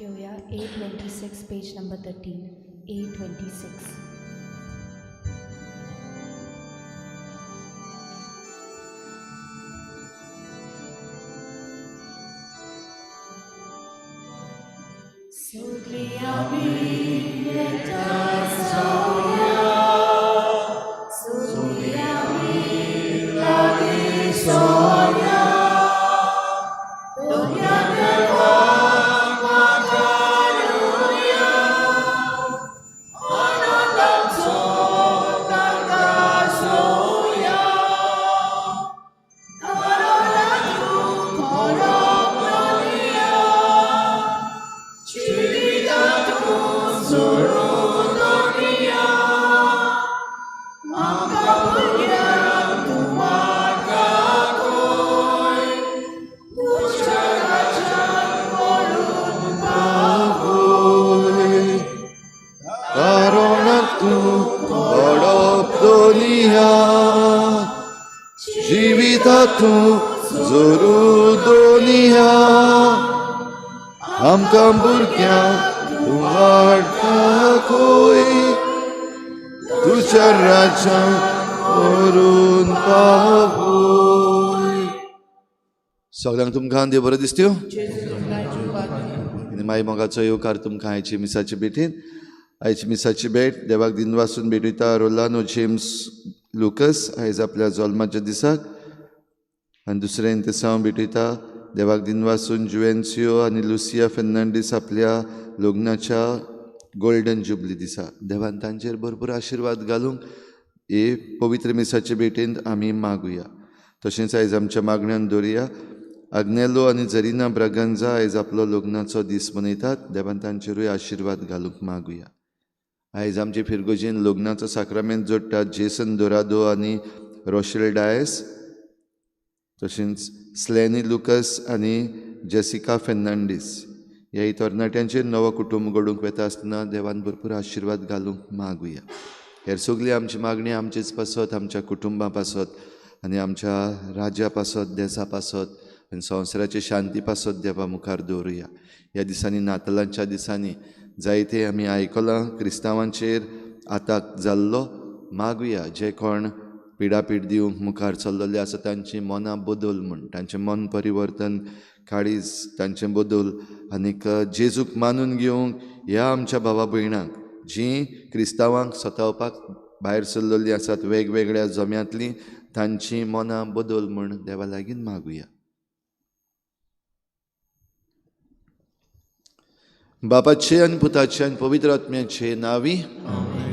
घेवया A26 page number 13 A26. आमकां भुरग्यांक तूं वाडटा कोय तुज्या राज्यांत व्हरून पावय. सगळ्यांक तुमकां देव बरो दिसत्यो आनी माई मोगाचो येवकार तुमकां आयची मिसाचे भेटीन. आयची मिसाची भेट देवाक दिनवासून भेटयता रोलानो जेम्स लुकस आयज आपल्या जल्माच्या दिसाक. आनी दुसरें इंतेसांव भेटयता देवाक दिनवासून जुएन्सियो आनी लुसिया फेर्नांडीस आपल्या लग्नाच्या गोल्डन जुबली दिसा. देवान तांचेर भरपूर आशिर्वाद घालूंक हे पवित्र मिसाचे भेटेंत आमी मागुया. तशेंच आयज आमच्या मागण्यान दवरुया आग्नेलो आनी जरीना ब्रागांजा आयज आपलो लग्नाचो दीस मनयतात. देवान तांचेरूय आशिर्वाद घालूंक मागुया. आयज आमचे फिरगोजेन लग्नाचो साक्रामेंत जोडटात जेसन दोरादो आनी रोशेल डायस, तशेंच स्लॅनी लुकस आनी जेसिका फेर्नांडीस. ह्या तरणाट्यांचेर नवो कुटुंब घडूंक वता आसतना देवान भरपूर आशिर्वाद घालूंक मागुया. हेर सगळी आमची मागणी आमचेच पासत, आमच्या कुटुंबा पासत आनी आमच्या राज्या पासत, देसा पासत आनी संवसाराचे शांती पासत देवा मुखार दवरुया. ह्या दिसांनी नातालांच्या दिसांनी जायते आमी आयकलां क्रिस्तांवांचेर आताक जाल्लो. मागुया जे कोण पिडापीड दिवंक मुखार चल्लेले आसा तांची मनां बदल म्हूण, तांचें मन परिवर्तन काळीज तांचें बदल आनीक जेजूक मानून घेवंक ह्या आमच्या भावा भयणांक जीं क्रिस्तांवांक सतावपाक भायर सरलेलीं आसात वेगवेगळ्या जम्यांतलीं तांचीं मनां बदल म्हूण देवा लागीं मागुया. बापाचे आनी पुताचे आनी पवित्र आत्म्याचे नांवी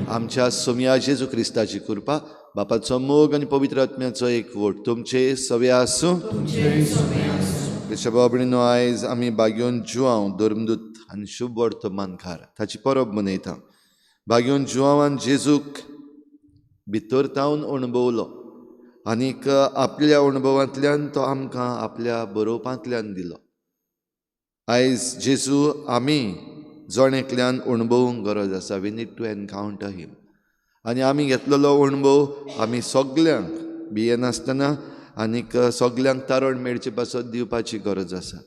आमच्या सोमया जेजू क्रिस्ताची कृपा, बापाचो मोग आनी पवित्र आत्म्याचो एकवट तुमचे सवे आसूं. बाबणीनो आयज आमी बाग्योन जुआंव धर्मदूत आनी शुभ वर्तमानकार ताची परब मनयता. बाग्योन जुआंवान जेजूक भितर तावन अणभवलो आनीक आपल्या अणभवांतल्यान तो आमकां आपल्या बरोवपांतल्यान दिलो. आयज जेजू आमी जण एकल्यान अणभवूंक गरज आसा. We need to encounter him. आनी आमी घेतलेलो अणभव आमी सगल्यांक भियेनासतना आनीक सगल्यांक तारण मेळचे पासत दिवपाची गरज आसा.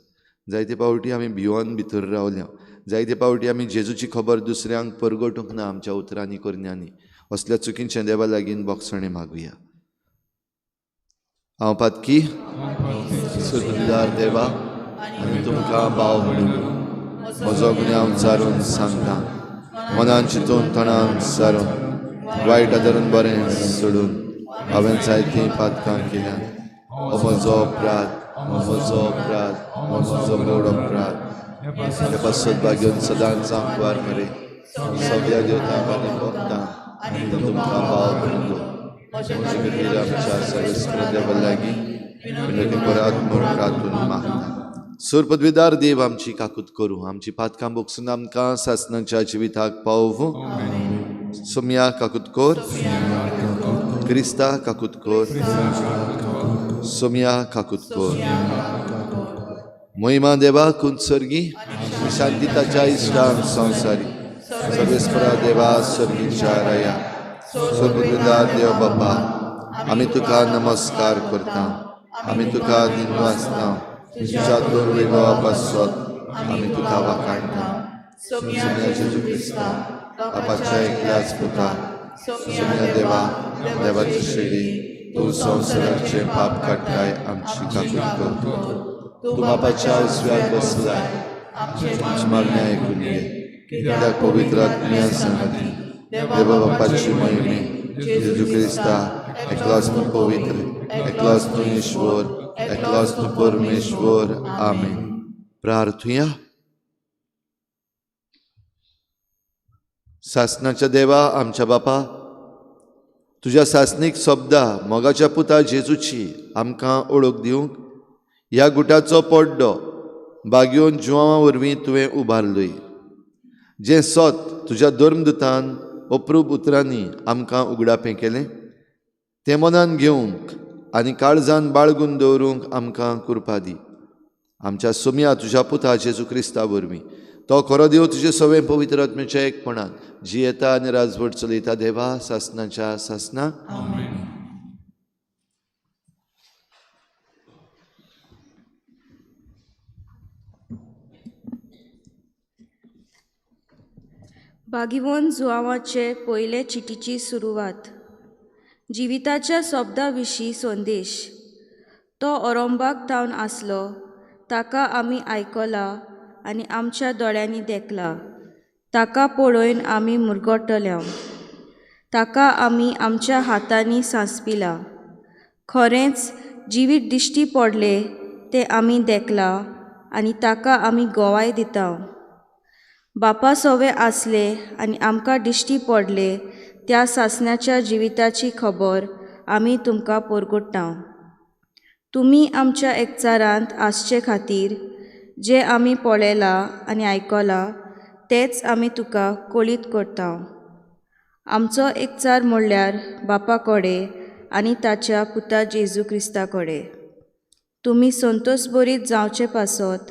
जायते पावटी आमी भिवन भितर रावल्या, जायते पावटी आमी जेजूची खबर दुसऱ्यांक परगटूंक ना आमच्या उतरांनी करण्यांनी. असल्या चुकींचें देवा लागीं बोगसणें मागुया. हांव पातकी सुरदार देवा आनी तुमकां भाव म्हणून म्हजो गुन्यांव सारून सांगता. मनान चिंतून तणान सारून वायट आदरून बरें सोडून हांवें जायतीं पातकां केल्यात. हो म्हजो अपराध, म्हजो अपराध, म्हजो व्हड अपराध. हे पासत भाग्योन सदांच आंकवार मरे सगळ्या देवतांक आनी भक्तांक आनी तुमकां भाव म्हणून म्हजे खातीर आमच्या सर्वेस्पर देवा लागीं विनवणी करात म्हूण प्रार्थून मागता. सूर पदवीदार देव आमची काकूत करूं, आमची पातकां बोगसून आमकां सासणाच्या जिविताक पावोवं. सोमया काकूत कोर, क्रिस्ता काकूत कोर, सोमया काकूत कोर. महिमा देवा कुंत सर्गी, शांती ताच्या इश्टांक संवसारी. सर्वेस्परा देवा सर्गीच्या राया, सर्वदार देव बाबा, आमी तुका नमस्कार करता, आमी तुका दिनवासता. तुज्या दुर्विभावा पासत आमी तुका वाखाणटा. सोम्या जेजू क्रिस्ता बापाच्या एकल्याच पुता, सोम्या देवा, देवाची शिडी, तूं संवसाराचें पाप काडटाय, आमची काकूट कर. तूं बापाच्या उजव्याक बसलाय, आमची मागणें आयकून घे. कित्याक पवित्र आत्म्या संगाती देवा बापाची महिमे जेजू क्रिस्ता एकलोच तूं पवित्र, एकलोच तूं ईश्वर, एकलोच तूं परमेश्वर. आमेन. प्रार्थुया. सासनाच्या देवा आमच्या बापा, तुज्या सासनीक शब्दा मोगाच्या पुता जेजूची आमकां ओळख दिवंक ह्या गुटाचो पड्डो बागयोन जुवां वरवीं तुवें उबारलोय. जें सत तुज्या धर्मदूतान अप्रूप उतरांनी आमकां उगडापें केलें तें मनान घेवंक आनी काळजान बाळगून दवरूंक आमकां कृपा दी. आमच्या सोम्या तुज्या पुता जेजू क्रिस्ता वरवीं, तो खरो देव तुजे सवें पवित्र आत्म्याच्या एकपणान जियेता आनी राजवट चलयता देवा सासनाच्या सासना. बागिवोन जुआंवाचे पयले चिटीची सुरवात. जिविताच्या शब्दा विशीं संदेश. तो ओरोंबाक थावन आसलो, ताका आमी आयकला आनी आमच्या दोळ्यांनी देखला. ताका पळोवन आमी मुरगटल्या, ताका आमी आमच्या हातांनी सांसपिला. खरेंच जिवीत दिश्टी पडलें तें आमी देखला आनी ताका आमी गोवाय दिता. बापा सोवे आसले आनी आमकां दिश्टी पडले त्या सासण्याच्या जिविताची खबर आमी तुमकां परगट्टा. तुमी आमच्या एकचारांत आसचे खातीर जें आमी पळयलां आनी आयकलां तेंच आमी तुका कळीत करता. आमचो एकचार म्हणल्यार बापा कडेन आनी ताच्या पुता जेजू क्रिस्ता कडेन. तुमी संतोष बरीत जावचे पासत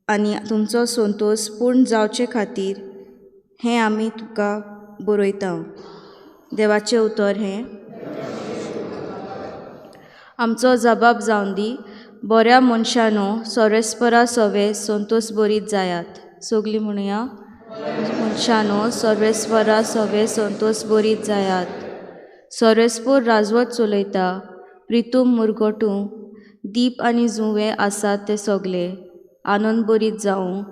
आनी तुमचो संतोष पूर्ण जावचे खातीर हें आमी तुका बरयता. देवाचें उतर हें. आमचो जबाब जावन दी. बऱ्या मनशानो सर्वेस्परा सवे संतोष बरीत जायात. सगलीं म्हणुया, मनशानो सर्वेस्परा सवे संतोष बरीत जायात. सर्वेस्पोर राजवट चलयता, प्रितूम मुरगटू दीप आनी जुंवे आसात ते सगले आनंद बरीत जावं.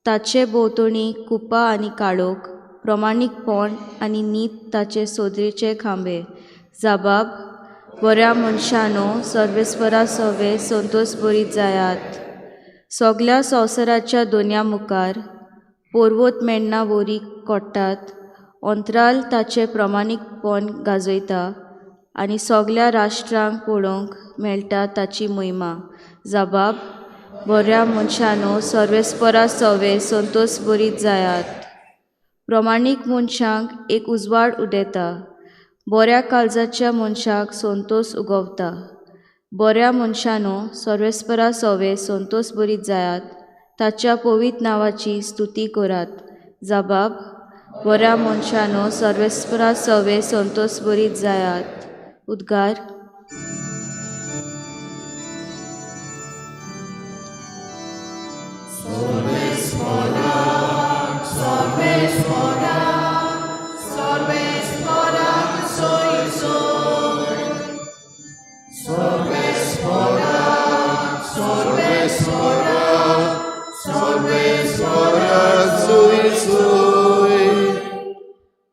ताचे भोंवतणी कुपां आनी काळोख, प्रमाणीकपण आनी नीत ताचे सोदरेचे खांबे. जबाब बऱ्या मनशानो सर्वेस्परा सवे संतोष बरीत जायात. सगल्या संवसाराच्या दोनया मुखार पर्वत मेण्णा वरी कोट्टात, अंतराल ताचें प्रमाणीकपण गाजयता आनी सगल्या राष्ट्रांक पळोवंक मेळटा ताची महिमा. जबाब बऱ्या मनशानो सर्वेस्परा सवे संतोष बरीत जायात. प्रमाणीक मनशांक एक उजवाड उदेता, बऱ्या काळजाच्या मनशाक संतोष उगवता. बऱ्या मनशानो सर्वेस्परा सवे संतोष बरीत जायात. ताच्या पवित्र नांवाची स्तुती करात. जबाब बऱ्या मनशानो सर्वेस्परा सवे संतोष बरीत जायात. उद्गार.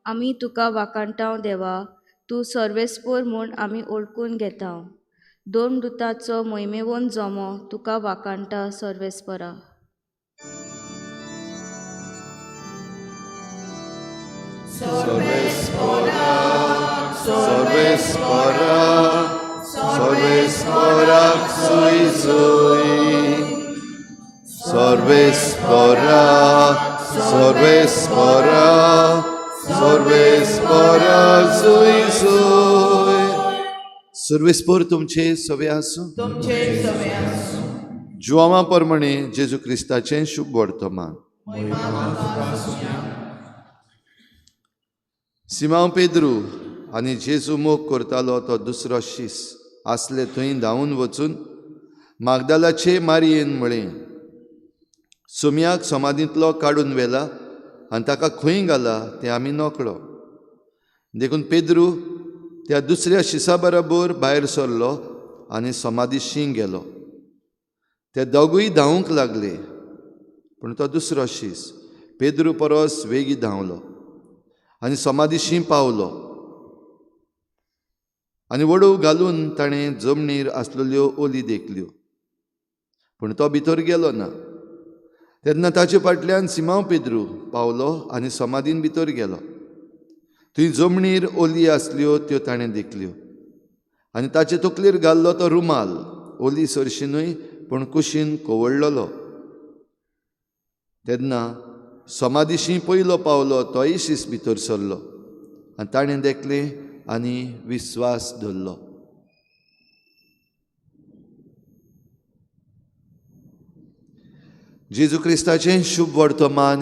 आमी तुका वाखाणटांव देवा, तूं सर्वेस्पोर म्हूण आमी ओळखून घेतांव. दोन दुताचो मोहिमेवन जमो तुका वाखाणटा सर्वेस्परा. सर्वेस्परा, सर्वेस्परा, सर्वेस्परा सुई सुई. सर्वेस्परा, सर्वेस्परा, सर्वेस्परा सुई सुई. सर्वेस्पोर तुमचे सवे आसूं. जुआंवा प्रमाणे जेजू क्रिस्ताचें शुभ वर्तमान. सिमांव पेद्रू आनी जेजू मोग करतालो तो दुसरो शीस आसले थंय धांवून वचून मागदालाचे मारयेन म्हळें, सोमयाक समाधींतलो काडून व्हेला आनी ताका खंय घाला तें आमी नकळो. देखून पेद्रू त्या दुसऱ्या शिसा बरोबर भायर सरलो आनी समाधीशी गेलो. ते दोगूय धांवूंक लागले, पूण तो दुसरो शीस पेद्रू परस वेगीं धांवलो आनी समाधीशी पावलो आनी वडोव घालून ताणें जमनीर आसलेल्यो ओली देखल्यो, पूण तो भितर गेलो ना. तेन्ना ताचे फाटल्यान सिमांव पेद्रू पावलो आनी समाधीन भितर गेलो. थंय जमनीर ओली आसल्यो त्यो ताणें देखल्यो आनी ताचे तकलेर घाल्लो तो रुमाल ओली सरशी न्हय पूण कुशीन कवळ्ळलो. तेन्ना समाधीशी पयलो पावलो तोय शीस भितर सरलो आनी ताणें देखलें आनी विस्वास धरलो. जेजू क्रिस्ताचें शुभ वर्तमान.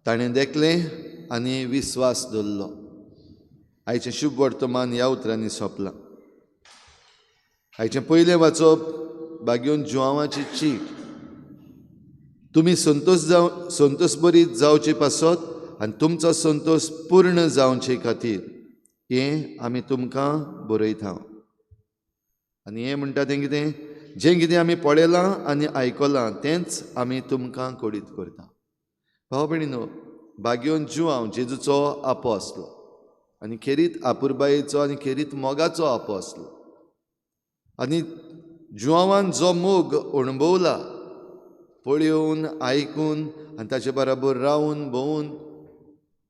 ताणें देखलें आनी विस्वास धरलो. आयचें शुभ वर्तमान ह्या उतरांनी सोंपलां. आयचें पयलें वाचप बागेवन जुआंवाची चीट. तुमी संतोष बरीत जावचे पासत आनी तुमचो संतोष पूर्ण जावचे खातीर हें आमी तुमकां बरयता. आनी हें म्हणटा तें कितें, जें कितें आमी पळयलां आनी आयकलां तेंच आमी तुमकां कळीत करता. भाव भयणीनो, बागेवन जुआंव जेजूचो आपो आसलो आनी खेरीत आपुरबायेचो आनी खेरीत मोगाचो आपो आसलो. आनी जुआंवान जो मोग अणभवला पळोवन आयकून आनी ताचे बराबर रावून भोंवून,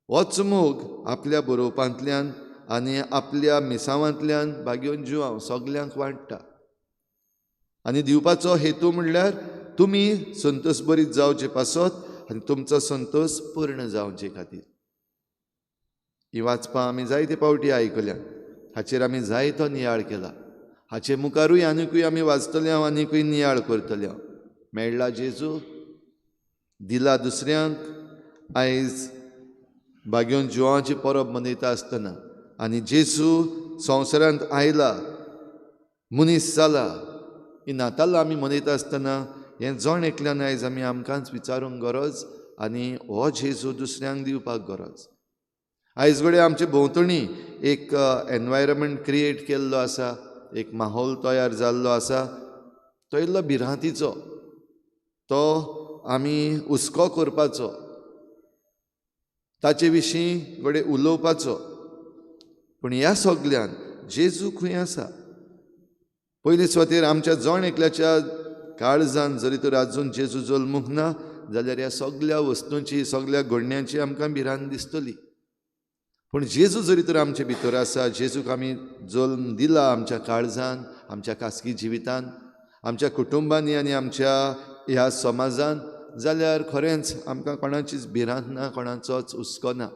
होच मोग आपल्या बरोवपांतल्यान आनी आपल्या मिसावांतल्यान बागेवन जुआंव सगल्यांक वांट्टा. आनी दिवपाचो हेतू म्हणल्यार तुमी संतोष बरीत जावचे पासत आनी तुमचो संतोष पूर्ण जावचे खातीर. ही वाचपां आमी जायते पावटी आयकल्या, हाचेर आमी जायतो नियाळ केला. हाचे मुखारूय आनिकूय आमी वाचतले हांव, आनिकूय नियाळ करतले हांव. मेळ्ळा जेजू, दिला दुसऱ्यांक. आयज बागेवन जुआंवाची परब मनयता आसतना आनी जेजू संवसारांत आयला, मनीस जाला, ही नातालां आमी मनयता आसतना हें जण एकल्यान आयज आमी आमकांच विचारूंक गरज आनी हो जेजू दुसऱ्यांक दिवपाक गरज. आयज घडये आमचे भोंवतणी एक एनवायरमेंट क्रिएट केल्लो आसा, एक माहोल तयार जाल्लो आसा, तो इल्लो भिरांतीचो, तो आमी हुस्को करपाचो, ताचे विशीं घडये उलोवपाचो. पूण ह्या सगल्यान जेजू खंय आसा? पयले सुवातेर आमच्या जण एकल्याच्या काळजान जरी तर आजून जेजू जल्मूंक ना जाल्यार ह्या सगल्या वस्तूंची, सगल्या घडण्यांची आमकां भिरांत दिसतली. पूण जेजू जरी तर आमचे भितर आसा, जेजूक आमी जल्म दिला आमच्या काळजान, आमच्या खासगी जिवितान, आमच्या कुटुंबांनी आनी आमच्या ह्या समाजान, जाल्यार खरेंच आमकां कोणाचीच भिरांत ना, कोणाचोच हुस्को ना.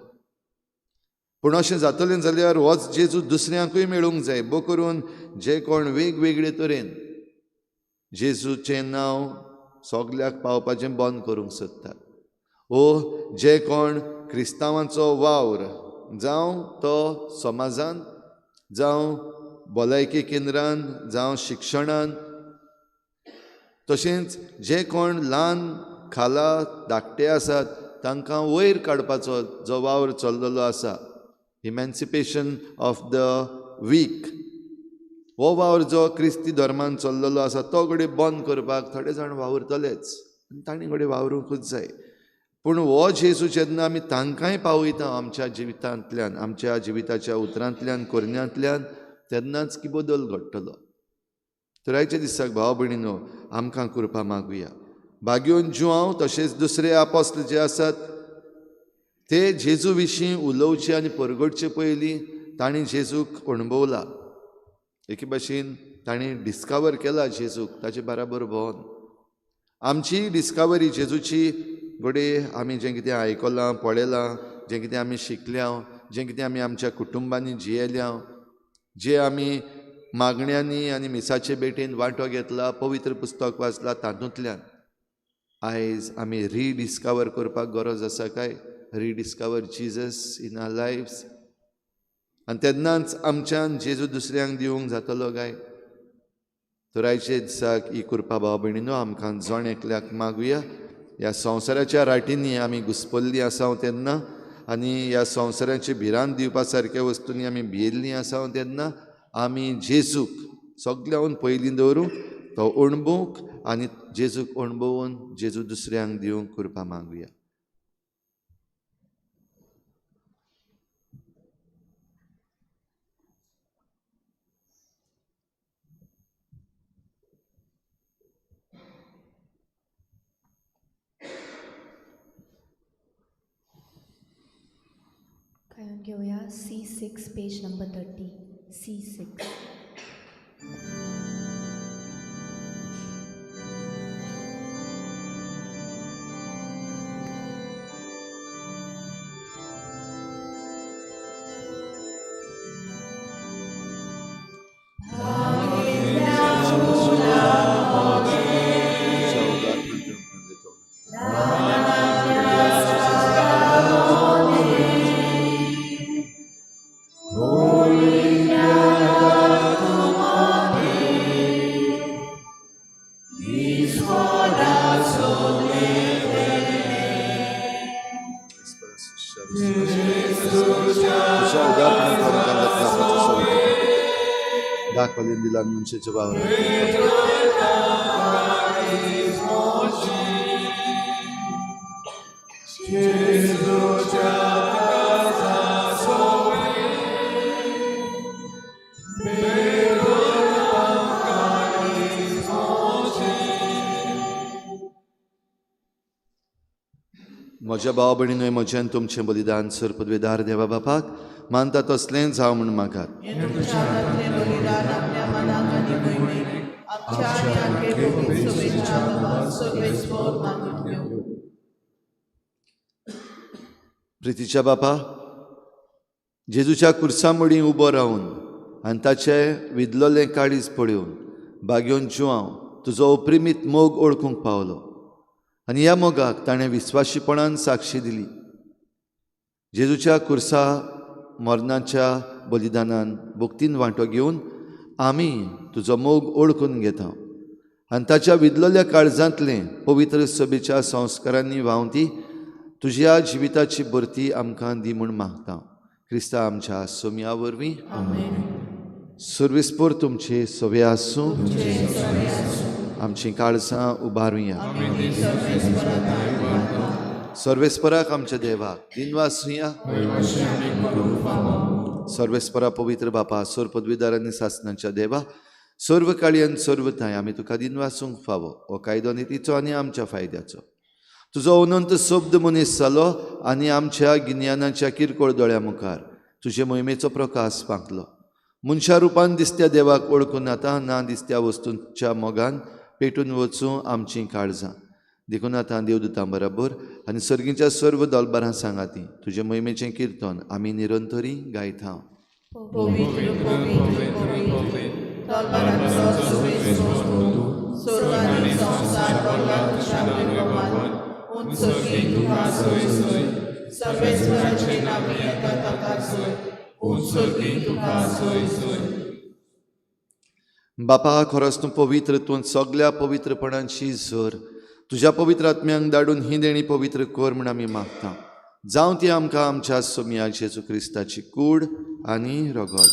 पूण अशें जातलें जाल्यार होच जेजू दुसऱ्यांकूय मेळूंक जाय, बो करून जे कोण वेगवेगळे तरेन जेजूचें नांव सगल्याक पावपाचें बंद करूंक सोदतात, ओ जे कोण क्रिस्तांवांचो वावर जावं तो समाजान, जावं भलायकी केंद्रान, जावं शिक्षणान, तशेंच जे कोण ल्हान खाला धाकटे आसात तांकां वयर काडपाचो जो वावर चल्लेलो आसा, इमॅन्सिपेशन ऑफ the week, हो वावर जो क्रिस्ती धर्मान चल्लेलो आसा तो घडये बंद करपाक थोडे जाण वावुरतलेच आनी तांणी घडये वावरूंकूच जाय. पूण हो जेजू जेन्ना आमी तांकांय पावयता आमच्या जिवितांतल्यान, आमच्या जिविताच्या उतरांतल्यान, करण्यांतल्यान, तेन्नाच की बदल घडटलो. तर आयच्या दिसाक भाव भयणीनो आमकां कृपा मागुया. बागेवन जुआंव तशेंच दुसरे आपोस्ल जे आसात ते जेजू विशीं उलोवचे आनी परगटचे पयलीं तांणी जेजूक अणभवला, एके भाशेन तांणी डिस्कवर केला जेजूक, ताचे बराबर भोंवन. आमची डिस्कवरी जेजूची घडये आमी जें कितें आयकलां, पळयलां, जें कितें आमी शिकल्या, जें कितें आमी आमच्या कुटुंबांनी जियेल्या, जे आमी मागण्यांनी आनी मिसाचे भेटेन वांटो घेतला, पवित्र पुस्तक वाचलां, तातूंतल्यान आयज आमी रिडिस्कवर करपाक गरज आसा काय? Rediscover Jesus in our lives. आनी तेन्नाच आमच्यान जेजू दुसऱ्यांक दिवंक जातलो काय। तर आयचे दिसाक ही कृपा भाव भयणीनो आमकां जण एकल्याक मागुया। ह्या संवसाराच्या राटींनी आमी घुसपल्लीं आसा तेन्ना आनी ह्या संवसाराची भिरांत दिवपा सारक्या वस्तूंनी आमी भियेल्लीं आसा तेन्ना आमी जेजूक सगळ्याहून पयलीं दवरूंक, तो अणभवूंक आनी जेजूक अणभवून जेजू दुसऱ्यांक दिवंक कृपा मागुया। गायन घेवया C6 page number 30 C6। म्हज्या भाव भयणीनूय म्हजें तुमचें बलिदान सर पदवेदार देवा बापाक मानता तसलें जावं म्हूण मागात। प्रितीच्या बापा, जेजूच्या कुर्सा मुडी उबो रावन आनी ताचें विदलोलें काळीज पळोवन बागेवन जुआंव तुजो अप्रिमीत मोग ओळखूंक पावलो आनी ह्या मोगाक ताणें विस्वाशीपणान साक्षी दिली। जेजूच्या कुर्सा मरणाच्या बलिदानान भक्तीन वांटो घेवन आमी तुजो मोग ओळखून घेता आनी ताच्या विदलोल्या काळजांतलें पवित्र सभेच्या संस्कारांनी व्हांवती तुज्या जिविताची भरती आमकां दी म्हूण मागता। क्रिस्ता आमच्या सोम्या वरवीं सर्वेस्पोर तुमचे सवे आसूं। आमची काळजां उबारुया। सर्वेस्पराक आमच्या देवाक दिनवासुया। सर्वेस्परा पवित्र बापा, सर्व पदवीदार आनी सासनाच्या देवा, सर्व काळी आनी सर्व थांय आमी तुका दिनवासूंक फावो हो कायदो नितीचो आनी आमच्या फायद्याचो। तुजो अनंत शब्द मनीस जालो आनी आमच्या गिन्यानाच्या किरकोळ दोळ्या मुखार तुजे मोहिमेचो प्रकाश फांकलो। मनशा रुपान दिसत्या देवाक वळखून आतां ना दिसत्या वस्तूंच्या मोगान पेटून वचूं आमचीं काळजां। देखून आतां देवदूतां बराबर आनी सर्गीच्या सर्व दलबारां सांगाती तुजे मोहिमेचें किर्तन आमी निरंतरी गायता। बापा, खरोच तूं पवित्र, तूं सगळ्या पवित्रपणाची झर, तुज्या पवित्र आत्म्यांक धाडून ही देणी पवित्र कर म्हूण आमी मागता। जावं ती आमकां आमच्या सोम्या जेजू क्रिस्ताची कूड आनी रगत।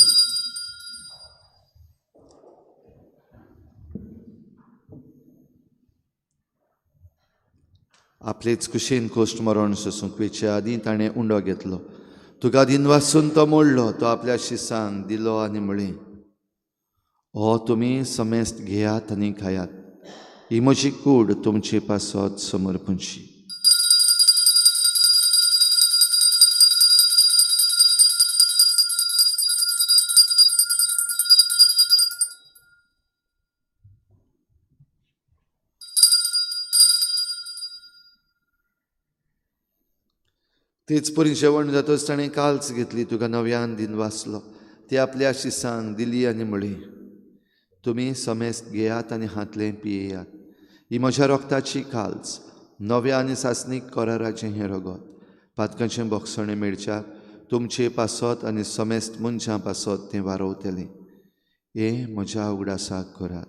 आपलेच कुशीन कोश्ट मरण सोसूंक वेचे आदीं ताणें उंडो घेतलो, तुका दिनवासून तो मोडलो, तो आपल्या शिसांक दिलो आनी म्हळें, हो तुमी समेस्त घेयात आनी खायात, ही म्हजी कूड तुमचे पासत समर्पणची। तेच परी जेवण जातच ताणें काल्च घेतली, तुका नव्यान दिनवासलो, ती आपल्या शिसांक दिली आनी म्हळी, तुमी समेस्त घेयात आनी हातलें पियेयात, ही म्हज्या रोगताची काल्च, नव्या आनी सासणीक कराराचें हें रगत, पातकांचें बोगसणें मेळच्याक तुमचे पासत आनी समेस्त मनशां पासत तें वारोवतलें. हें म्हज्या उगडासाक करात.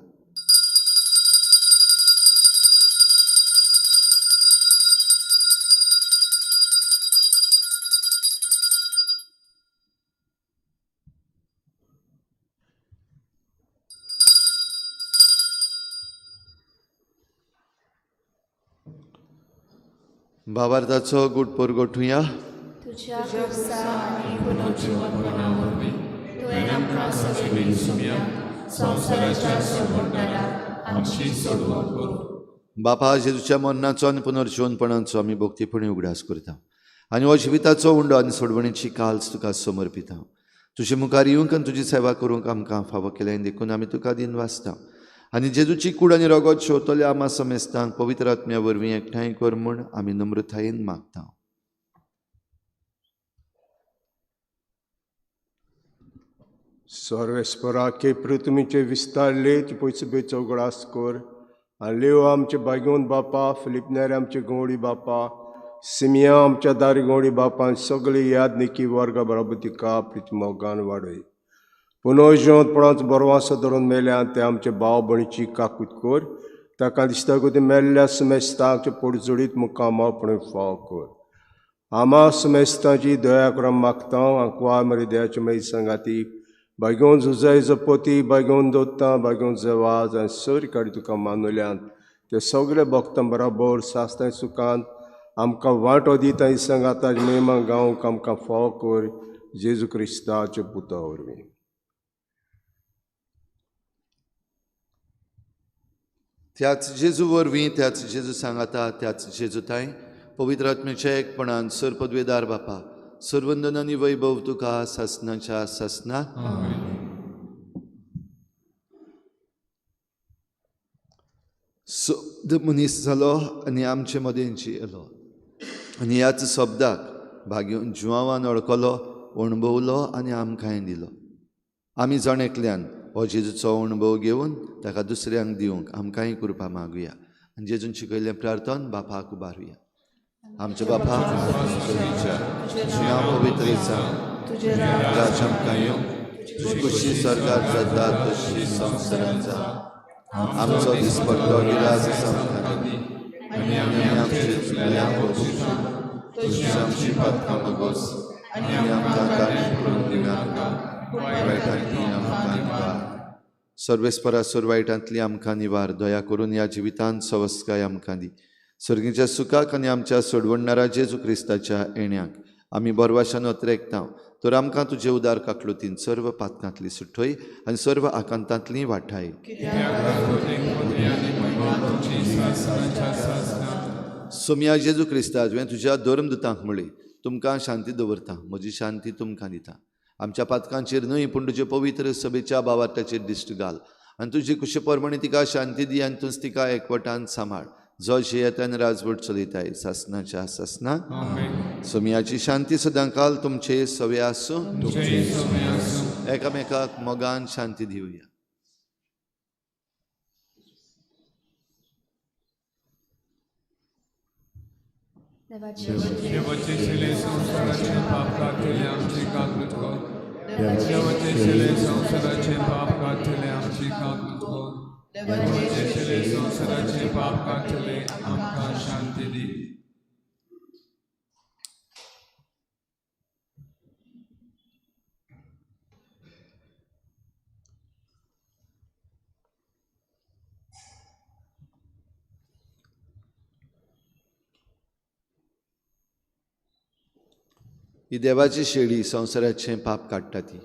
भावार्थाचो गूट परगटुया. तुज्या खुर्सा आनी पुनर्जिवनपणा वरवीं तुवें आमकां सगळीं सुम्या संवसाराच्या सोडवणदाराक आमची सोडवण करूं. बापा, जेजूच्या मरणाचो आनी पुनर्जिवनपणाचो आमी भक्तीपणी उगडास करता आनी हो जिविताचो उंडो आनी सोडवणेची काल्स तुका समर्पिता. तुजे मुखार येवंक आनी तुजी सेवा करूंक आमकां फावो केलें देखून आमी तुका दिनवासता आनी जेजूची कूड आनी रगत शेवतल्या आमा समेस्तांक पवित्र आत्म्या वरवीं एकठांय कर म्हूण आमी नम्रतायेन मागता. सर्वेस्पराके पृथ्वीचे विस्तारले पयसुबे उगडास कर आनी लेव आमचे बागेवन बापा, फिलिप नेरे आमचे गवळी बापा, सिमिया आमच्या दारी गवळी बापा, सगळी याद निकी वर्गा बराबर तिका प्रिती मोगान वाडय. पुनर्जिवंतपणाचो बरवासो धरून मेल्या ते आमचे भाव भयणीची काकूत कर. ताका दिसता ते मेल्ल्या समेस्तांचे पोटजोडीत मुखार मावपण फाव कर. आमा समेस्तांची दया करून मागता. आंकवार मरे दयाचे मागीर सांगाती बागेवन जुजाय जपोती, बागेवन दोत्ता, बागेवन जवाज आनी सर काडी तुका मानुल्यान ते सगळे भक्तां बराबर सास्तां सुखान आमकां वांटो दिता. ही सांगाता महिमा गावंक आमकां फाव कर जेजू क्रिस्ताचे पुता वरवीं. त्याच जेजू वरवीं, त्याच जेजू सांगाता, त्याच जेजू ताय पवित्र आत्म्याच्या एकपणान सर पदवेदार बापा, सर्वंदन आनी वैभव तुका सासनाच्या सासना. शब्द मनीस जालो आनी आमचे मदें जियेलो आनी ह्याच शब्दाक भाग्योन जुवान वळखलो, अणभवलो आनी आमकांय दिलो. आमी जण एकल्यान हो जेजूचो अणभव घेवन ताका दुसऱ्यांक दिवंक आमकांय कृपा मागुया आनी जेजून शिकयल्लें प्रार्थन बापाक उबारुया. आमच्या बापा, तुजें नांव पवित्र जावं, तुजें राज्य आमकां येवं, तुजी खुशी स्वर्गार जाता तशी संवसारांत जावं. आमचो दिसपट्टो गिरास आमकां दी आनी आमी आमचे चुकल्यांक बक्षिता तशी आमची पातकां बगोस आनी आमकां ताणें करून दिनाका, वायटांतली आमकां निवार. सर्वेस्परा सोर वायटांतली आमकां निवार. दया करून ह्या जिवितांत सवस्काय आमकां दी. सर्गीच्या सुखाक आनी आमच्या सोडवणणारा जेजू क्रिस्ताच्या येण्याक आमी बरवाशान अत्रेकता. तर आमकां तुजे उदार काकलुतीन सर्व पातकांतली सुठय आनी सर्व आकांतांतली वाठाय. सोमया जेजू क्रिस्ता, तुवें तुज्या धर्मदुतांक म्हळी, तुमकां शांती दवरता, म्हजी शांती तुमकां दिता. आमच्या पातकांचेर न्हय पूण तुजे पवित्र सभेच्या भावार्थाचेर दिश्ट घाल आनी तुजी कुशे प्रमाणे तिका शांती दी आनी तूंच तिका एकवटान सांबाळ, जो जियेतान राजवट चलयताय सासनाच्या सासना. सोमयाची शांती सदांकाल तुमचे सवे आसूं. एकामेकाक मोगान शांती दिवया. देवाचे शिले संवसाराचे पाप काडटले आमची काकूत कर. देवाचे शिले संवसाराचे पाप काडटले आमची काकूत कर. देवाचे शिले संवसाराचे पाप काडटले आमकां शांती दी. ही देवाची शेळी संवसाराचें पाप काडटा. ती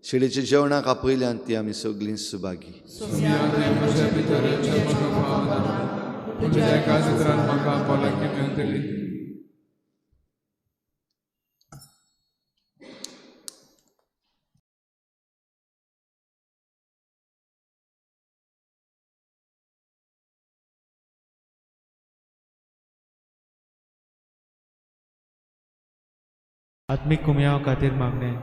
शेळीच्या जेवणाक आपयल्यान ती आमी सगळीं सुभागी. आत्मीक कुमयाव खातीर मागणें.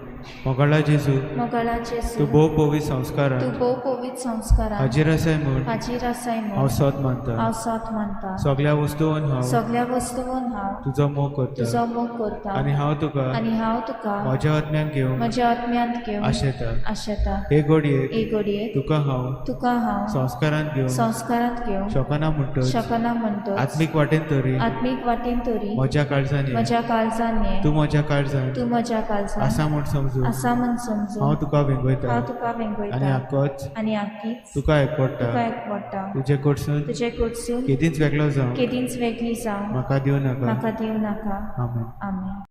मोगाळा जेजू, मोगाळा जेजू, तूं भोव पवित्र संस्कारान, तूं भोव पवित्र संस्कारान हाजीर आसाय म्हूण, हाजीर आसाय म्हूण हांव सोद मानता, हांव सोद मानता. सगळ्या वस्तून हांव, सगळ्या वस्तून हांव तुजो मोग करता, तुजो मोग करता. आनी हांव तुका, आनी हांव तुका म्हज्या आत्म्यान घेवंक, म्हज्या आत्म्यांत घेवंक आशेता, आशेता. हे घडयेक, हे घडयेक तुका हांव, तुका हांव संस्कारांत घेवंक, संस्कारांत घेवंक शकना म्हणटच, शकना म्हणटच, आत्मीक वाटेन तरी, आत्मीक वाटेन तरी म्हज्या काळजान, म्हज्या काळजान ये, तूं म्हज्या काळजान, तूं म्हज्या काळजान आसा म्हूण समजून, आसा म्हूण समजून हांव तुका वेंगयता, हांव तुका वेंगयता. आनी आकोच, आनी आकीच तुका एकवडटा, तुका एकवडटा. तुजे कडसून, तुजे कडसून केदींच वेगळो जावं, केदींच वेगळी जावं म्हाका दिवं नाका, म्हाका दिवं नाका. आमेन. आमेन.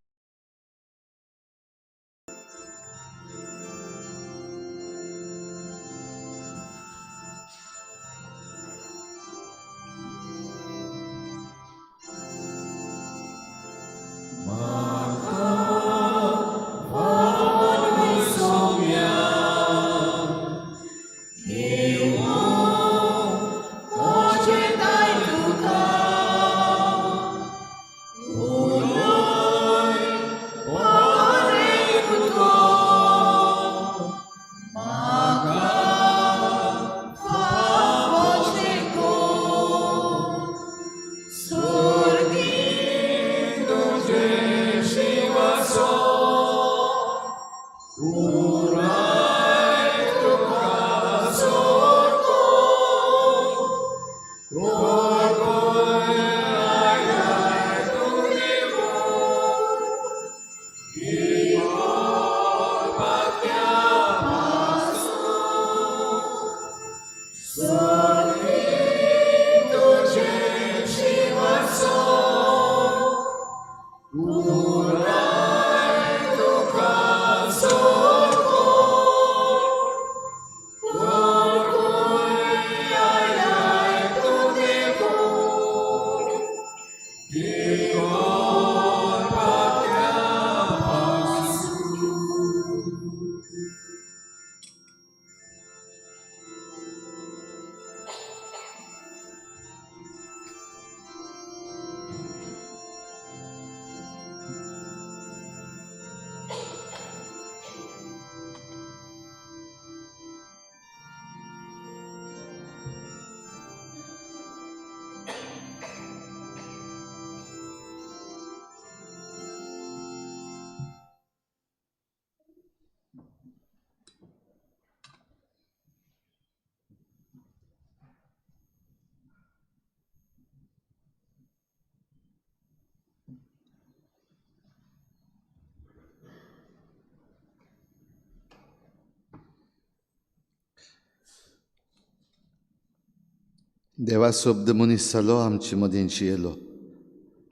देवा शब्द मनीस जालो, आमचे मदीं जियेलो,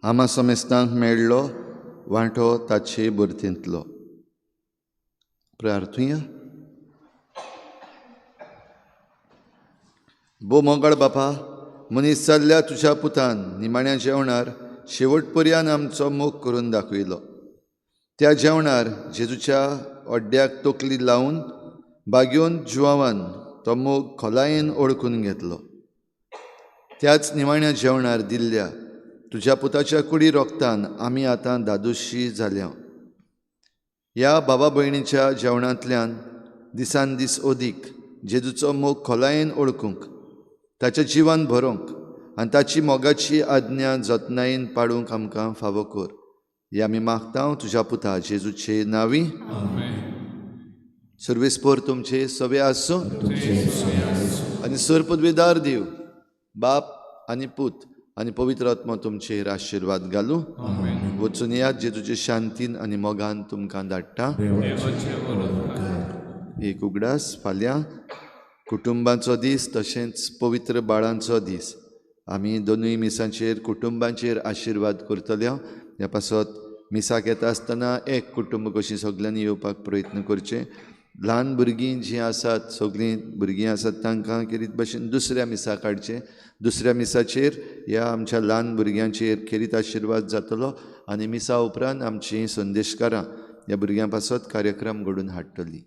आमा समेस्तांक मेळ्ळो वांटो ताचे भरतींतलो. प्रार्थुया. भो मोगाळ बापा, मनीस जाल्ल्या तुज्या पुतान निमाण्या जेवणार शेवट पर्यान आमचो मोग करून दाखयलो. त्या जेवणार जेजूच्या अड्ड्याक तकली लावन बागेवन जुवावान तो मोग खोलायेन ओळखून घेतलो. त्याच निमाण्या जेवणार दिल्ल्या तुज्या पुताच्या कुडी रोगतान आमी आतां दादोशी जाल्या. ह्या बाबा भयणीच्या जेवणांतल्यान दिसान दीस अदीक जेजूचो मोग खोलायेन ओळखूंक, ताच्या जिवान भरोंक आनी ताची मोगाची आज्ञा जतनायेन पाडूंक आमकां फावो कर. हे आमी मागता तुज्या पुता जेजूचे नांवी. सर्वेस्पोर तुमचे सवे आसूं आनी सर पदवेदार देव बाप आनी पूत आनी पवित्र आत्मा तुमचेर आशिर्वाद घालूं. वचून यात, जेजूचे शांतीन आनी मोगान तुमकां धाडटा. एक उगडास, फाल्यां कुटुंबांचो दीस तशेंच पवित्र बाळांचो दीस. आमी दोनूय मिसांचेर कुटुंबांचेर आशिर्वाद करतले. ह्या पासत मिसाक येता आसतना एक कुटुंब कशीं सगल्यांनी येवपाक प्रयत्न करचें. ल्हान भुरगीं जीं आसात, सगळीं भुरगीं आसात तांकां खेरीत भशेन दुसऱ्या मिसाक हाडचें. दुसऱ्या मिसाचेर ह्या आमच्या ल्हान भुरग्यांचेर खेरीत आशिर्वाद जातलो आनी मिसा उपरांत आमचीं संदेशकारां ह्या भुरग्यां पासत कार्यक्रम घडोवन हाडटलीं.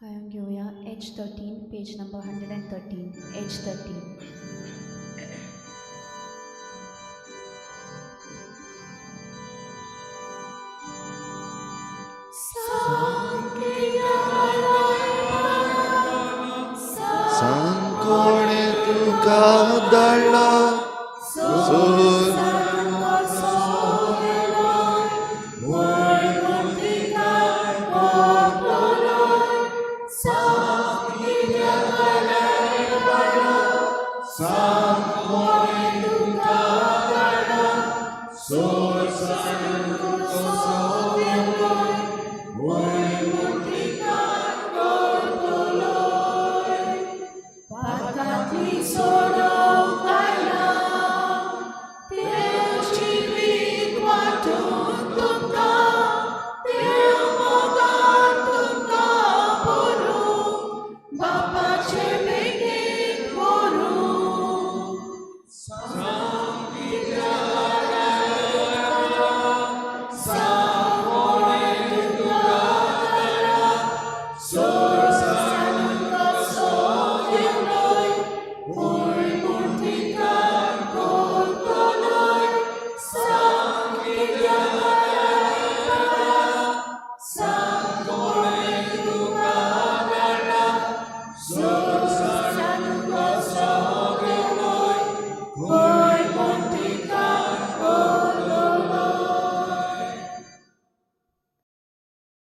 गायन घेवया H13, page number 113, H13. सांग कोणें तुका धाडला?